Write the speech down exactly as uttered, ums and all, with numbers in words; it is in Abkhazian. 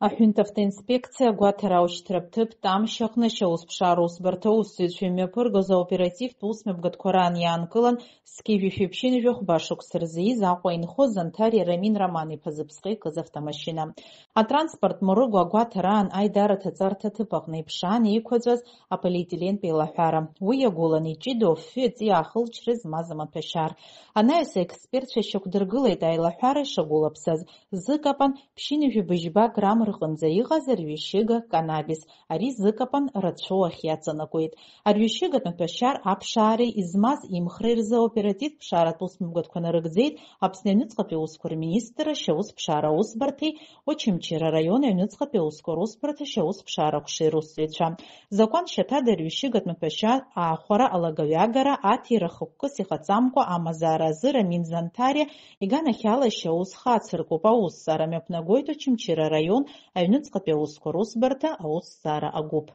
Аҳәынҭавтоинспекциа агәаҭара аушьҭра ҭыԥ Тамшь аҟны ашьаусԥшаара усбарҭа аусзуҩцәа имҩаԥыргоз аоперативтә усмҩаԥгатәқәа раан иаанкылан, зқьи жәшәи ԥшьынҩажәи хәба шықәса рзы ииз Аҟәа инхоз Занҭариа Рамин Роман-иԥа зыԥсҟы икыз автомашьына. Атранспорт мрыгәа агәаҭараан аидара ҭаҵарҭа ҭыԥ аҟны иԥшаан еиқәаҵәаз аполиетилентә еилаҳәара. Уи иагәылан иҷыдоу афҩы аҵиаа ахылҵшьҭра змаз амаҭәашьар. Анаҩс аекспертцәа шьақәдыргылеит аилаҳәара ишагәылаԥсаз. Зыкапан ԥшьынҩажәи быжьба грамм рҟынӡа иҟаз арҩышьыга канабис, ари зыкапан рацәоу ахь иаҵанакуеит. Арҩышьыгатә маҭәашьар аԥшаареи измаз имхреи рзы аоперативтә ԥшааратә усмҩаԥгатәқәа нарыгӡеит Аԥсны аҩныҵҟатәи аусқәа рминистрра ашьаусԥшаара аусбарҭеи Очамчыра араион аҩныҵҟатәи аусқәа русбарҭа ашьаусԥшаара аҟәшеи русзуҩцәа. Закәан шьаҭада арҩышьыгатә маҭәашьар аахәара, алагаҩагара, аҭира хықәкыс иҟаҵамкәа амазаара азы Рамин Занҭариа иганахьала ашьаус хацыркуп. Аусҭҵаара мҩаԥнагоит Очамчыра араион аҩныҵҟатәи аусқәа русбарҭа аусҭҵаара агәыԥ.